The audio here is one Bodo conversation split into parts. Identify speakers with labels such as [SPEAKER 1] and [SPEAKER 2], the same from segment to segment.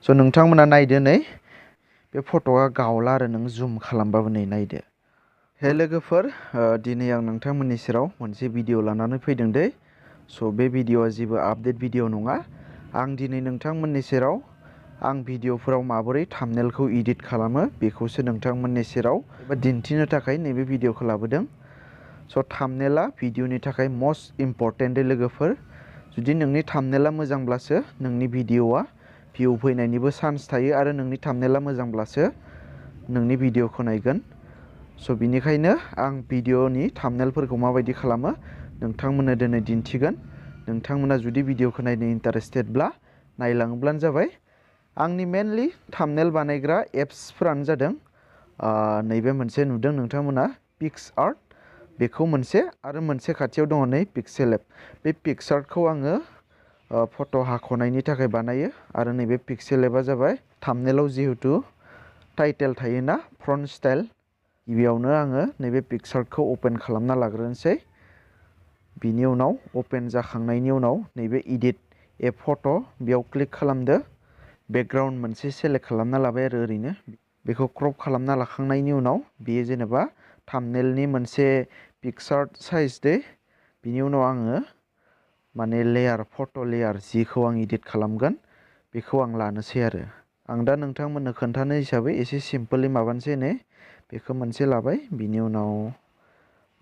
[SPEAKER 1] स' नोंथांमोना नायदो नै बे फट'आ गावला आरो नों जुम खालामबाबो नै नायदो। हे लोगोफोर, दिनै आं नोंथांमोननि सेराव मोनसे भिडिअ लानानै फैदों दे। स' बे भिडिअआ जेबो आपडेट भिडिअ नङा। आं दिनै नोंथांमोननि सेराव आं भिडिअफोराव माबोरै थाम्बनेलखौ एडिट खालामो बेखौसो नोंथांमोननि सेराव दिन्थिनो थाखाय नैबे भिडिअखौ लाबोदों। स' थाम्बनेला भिडिअनि थाखाय मस्ट इम्परटेन्ट दे लोगोफोर। जुदि नोंनि थाम्बनेला मोजांब्लासो नोंनि भिडिअआ भिउ फैनायनिबो चान्स थायो आरो नोंनि थाम्बनेला मोजांब्लासो नोंनि भिडिअखौ नायगोन। स' बिनिखायनो आं भिडिअनि थाम्बनेलफोरखौ माबायदि खालामो नोंथांमोननो दिनै दिन्थिगोन। नोंथांमोना जुदि भिडिअखौ नायनो इन्टारेस्टेडब्ला नायलाङोब्लानो जाबाय। आंनि मेनलि थाम्बनेल बानायग्रा एप्सफोरानो जादों नैबे मोनसे नुदों नोंथांमोना पिक्सआर्ट, बेखौ मोनसे आरो मोनसे खाथियाव दङ नै पिक्सेलेब। बे पिक्सआर्टखौ आङो फट' हाख'नायनि थाखाय बानायो आरो नैबे पिक्सेलेबा जाबाय थाम्बनेलाव जिहेतु टाइटेल थायोना फ्रन्ट स्टाइल। गिबियावनो आङो नैबे पिक्सआर्टखौ अपेन खालामना लाग्रोनोसै। बिनि उनाव अपेन जाखांनायनि उनाव नैबे इडिट ए फट' बेयाव क्लिक खालामदो। बेकग्राउन्ड मोनसे सेलेक्ट खालामना लाबाय आरो ओरैनो बेखौ क्रप खालामना लाखांनायनि उनाव बेयो जेनेबा थाम्बनेलनि मोनसे पिक्सआर्ट साइज दे। बिनि उनाव आङो माने लेयार फट' लेयार जिखौ आं इडिट खालामगोन बेखौ आं लानोसै आरो। आं दा नोंथांमोननो खोन्थानो हिसाबै एसे सिम्पोलै माबानोसै नै बेखौ मोनसे लाबाय। बिनि उनाव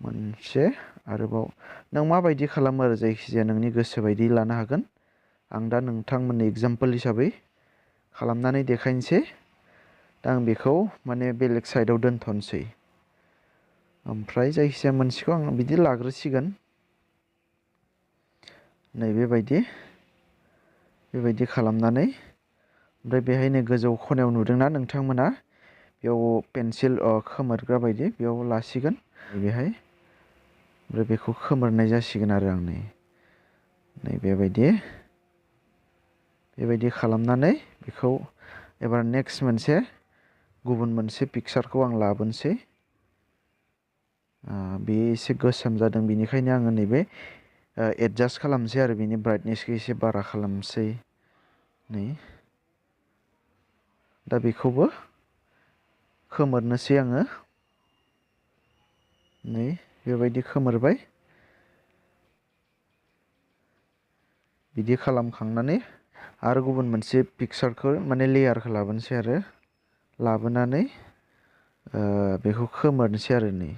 [SPEAKER 1] मोनसे आरोबाव नों माबायदि खालामो आरो जायखिजाया नोंनि गोसो बायदि लानो हागोन। आं दा नोंथांमोननो एगजाम्पोल हिसाबै खालामनानै देखायनोसै। दा आं बेखौ माने बेलेग साइडआव दोनथ'नोसै। ओमफ्राय जायखिजाया मोनसेखौ आं बिदि लाग्रोसिगोन। नै बेबायदि खालामनानै ओमफ्राय बेहायनो गोजौ खनायाव नुदोंना नोंथांमोना बेयाव पेन्सिल खोमोरग्रा बायदि बेयाव लासिगोन बेहाय। ओमफ्राय बेखौ खोमोरनाय जासिगोन आरो आं नै बेबायदि खालामनानै बेखौ एबार नेक्स्ट मोनसे गुबुन मोनसे पिक्सारखौ आं लाबोनोसै। बेयो एसे गोसोम जादों बेनिखायनो आङो नैबे एडजास्ट खालामनोसै आरो बेनि ब्राइटनेसखौ एसे बारा खालामनोसै नै। दा बेखौबो खोमोरनोसै आङो नै बेबायदि खोमोरबाय। बिदि खालामखांनानै आरो गुबुन मोनसे पिक्सारखौ माने लेयारखौ लाबोनोसै आरो लाबोनानै बेखौ खोमोरनोसै आरो नै।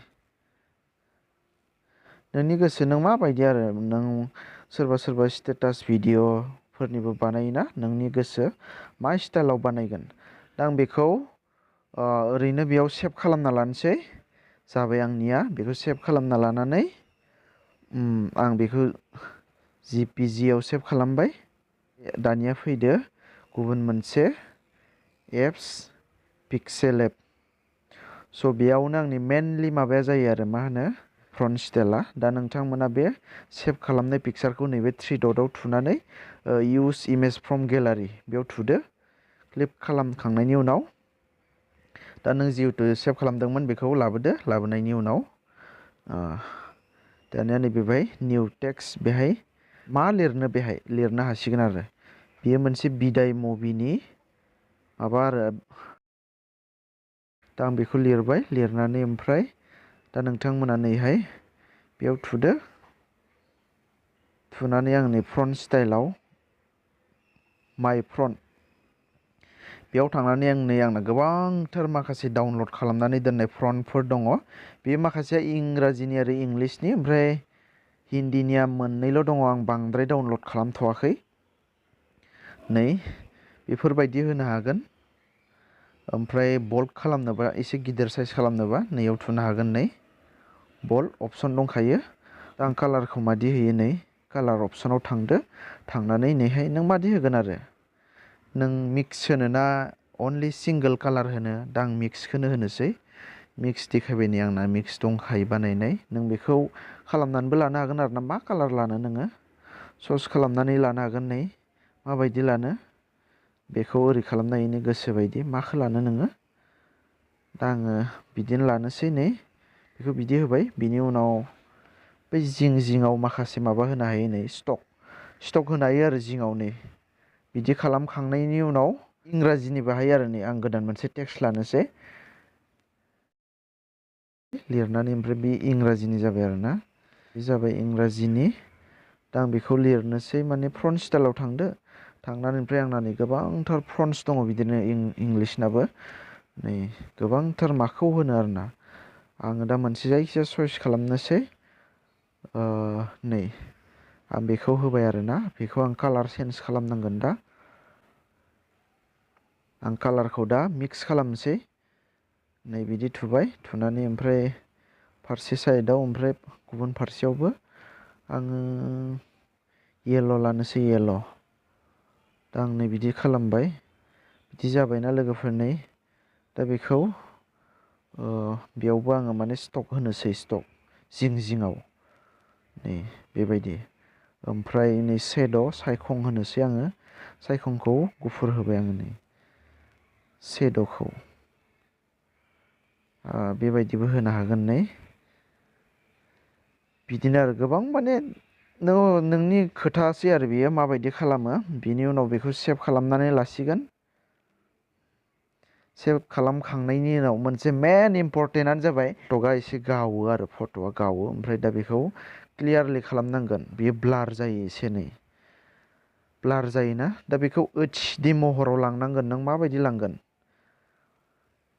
[SPEAKER 1] नोंनि गोसो नों माबायदि आरो नों सोरबा स्टेटास भिडिअफोरनिबो बानायोना नोंनि गोसो मा स्टाइलाव बानायगोन। दा आं बेखौ ओरैनो बेयाव सेभ खालामना लानोसै। जाबाय आंनिया बेखौ सेभ खालामना लानानै आं बेखौ JPG-आव सेभ खालामबाय। दानिया फैदो गुबुन मोनसे एप्स पिक्सेलेब। स' बेयावनो आंनि मेनलि माबाया जायो आरो मा होनो फ्रन्ट स्टाइला। दा नोंथांमोना बे सेभ खालामनाय पिक्सारखौ नैबे थ्रि डटआव थुनानै इउस इमेज फ्रम गेलारि बेयाव थुदो। क्लिक खालामखांनायनि उनाव दा नों जिहेतु सेभ खालामदोंमोन बेखौ लाबोदो। लाबोनायनि उनाव दानिया नैबेहाय निउ टेक्स्ट बेहाय मा लिरनो बेहाय लिरनो हासिगोन आरो। बेयो मोनसे बिदाइ मुभिनि माबा आरो। दा आं बेखौ लिरबाय। लिरनानै ओमफ्राय दा नोंथांमोना नैहाय बेयाव थुदो। थुनानै आं नै फ्रन्ट स्टाइलाव माइ फ्रन्ट बेयाव थांनानै आंना गोबांथार माखासे डाउनलड खालामनानै दोननाय फ्रन्टफोर दङ। बे माखासेया इंराजिनि आरो इंलिसनि ओमफ्राय हिन्दीनिया मोननैल' दङ। आं बांद्राय डाउनलड खालामथ'वाखै। नै बेफोरबायदि होनो हागोन। ओमफ्राय बोल्ड खालामनोबा एसे गिदिर साइज खालामनोबा नैयाव थुनो हागोन। नै बोल्ड अपसन दंखायो। दा आं कालारखौ मादि होयो नै कालार अपसनाव थांदो। थांनानै नैहाय नों मादि होगोन आरो नों मिक्स होनो ना अनलि सिंगोल कालार होनो। दा आं मिक्सखौनो होनोसै। मिक्स देखायबाय नै आंना मिक्स दंखायो बानायनाय। नों बेखौ खालामनानैबो लानो हागोन आरो ना मा कालार लानो नोङो चुज खालामनानै लानो हागोन। नै माबायदि लानो बेखौ ओरै खालामनो हायो गोसो बायदि माखौ लानो नोङो। दा आङो बिदिनो लानोसै। नै बेखौ बिदि होबाय। बिनि उनाव बै जिङाव माखासे माबा होनो हायो। नै स्टक होनो हायो आरो जिङाव नै बिदि खालामखांनायनि उनाव इंराजिनि बाहाय आरो नै आं गोदान मोनसे टेक्स्ट लानोसै लिरनानै ओमफ्राय बे इंराजिनि जाबाय आरो ना बे जाबाय इंराजिनि दा आं बेखौ लिरनोसै माने फ्रन्ट स्टाइलाव थांनानै ओमफ्राय आंना नै गोबांथार फ्रन्ट्स दङ बिदिनो इंलिशनाबो नै गोबांथार माखौ होनो आरो ना आङो दा मोनसे जायखिजाया चइस खालामनोसै नै आं बेखौ होबाय आरो ना बेखौ आं कालार चेन्ज खालामनांगोन दा आं कालारखौ दा मिक्स खालामनोसै नै बिदि थुबाय थुनानै ओमफ्राय फारसे साइडआव ओमफ्राय गुबुन फारसेयावबो आङो येल्ल' लानोसै येल्ल' दा आं नै बिदि खालामबाय बिदि जाबायना लोगोफोर नै दा बेखौ बेयावबो आङो माने स्टक होनोसै स्टक जिङाव नै बेबायदि ओमफ्राय नै शेड' सायखं होनोसै आङो सायखंखौ गुफुर होबाय आङो नै शेड'खौ बेबायदिबो होनो हागोन नै बिदिनो आरो गोबां माने नोंनि खोथासै आरो बेयो माबायदि खालामो बिनि उनाव बेखौ सेभ खालामनानै लासिगोन सेभ खालामखांनायनि उनाव मोनसे मेन इम्परटेन्टआनो जाबाय फट'आ एसे गावो आरो फट'आ गावो ओमफ्राय दा बेखौ क्लियारलि खालामनांगोन बेयो ब्लार जायो एसे नै ब्लार जायोना दा बेखौ HD महराव लांनांगोन नों माबायदि लांगोन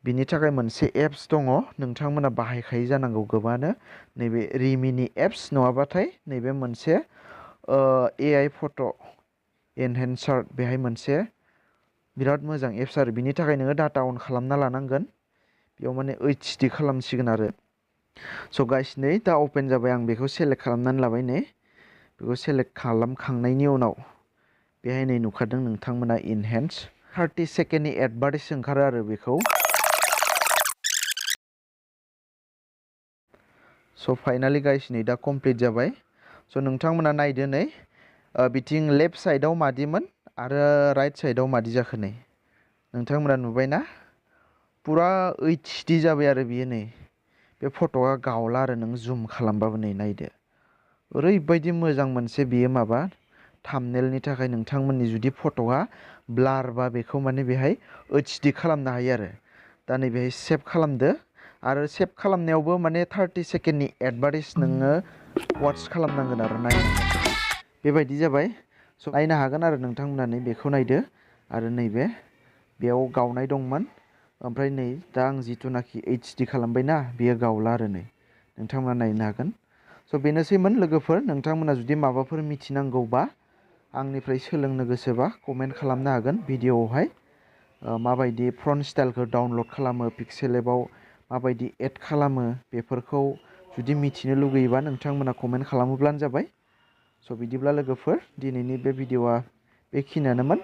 [SPEAKER 1] बिनि थाखाय मोनसे एप्स दङ नोंथांमोना बाहायखायो जानांगौ गोबाङानो नैबे रिमिनि एप्स नङाबाथाय नैबे मोनसे AI फट' एनहेन्सार बेहाय मोनसे बिराद मोजां एप्स आरो बिनि थाखाय नोङो डाटा अन खालामना लानांगोन बेयाव माने HD खालामसिगोन आरो स' गाइस नै दा अपेन जाबाय आं बेखौ सेलेक्ट खालामनानै लाबाय नै बेखौ सेलेक्ट खालामखांनायनि उनाव बेहाय नै नुखादों नोंथांमोना इनहेन्स 30 सेकेन्डनि एडभार्टाइज ओंखारो आरो बेखौ स' फाइनालि गाइस नै दा कमप्लिट जाबाय स' नोंथांमोना नायदो नै बिथिं लेफ्ट साइडआव मादिमोन आरो राइट साइडआव मादि जाखो नै नोंथांमोना नुबायना पुरा HD जाबाय आरो बियो नै बे फट'आ गावला आरो नों जुम खालामबाबो नै नायदो ओरैबायदि मोजां मोनसे बियो माबा थाम्बनेलनि थाखाय नोंथांमोननि जुदि फट'आ ब्लार बा बेखौ माने बेहाय HD खालामनो हायो आरो दा नै बेहाय सेभ खालामदो आरो सेभ खालामनायावबो माने 30 सेकेन्डनि एडभार्टाइज नोङो वाट्च खालामनांगोन आरो नायनांगोन बेबायदि जाबाय स' नायनो हागोन आरो नोंथांमोना नै बेखौ नायदो आरो नैबे बेयाव गावनाय दंमोन ओमफ्राय नै दा आं जिथुनाखि HD खालामबायना बेयो गावला आरो नै नोंथांमोना नायनो हागोन स' बेनोसैमोन लोगोफोर नोंथांमोना जुदि माबाफोर मिथिनांगौबा आंनिफ्राय सोलोंनो गोसोबा कमेन्ट खालामनो हागोन भिडिअआवहाय माबायदि फ्रन्ट स्टाइलखौ डाउनलड खालामो पिक्सेल लेबाव माबायदि एड खालामो बेफोरखौ जुदि मिथिनो लुगैयोबा नोंथांमोना कमेन्ट खालामोब्लानो जाबाय स' बिदिब्ला लोगोफोर दिनैनि बे भिडिअआ बेखिनियानोमोन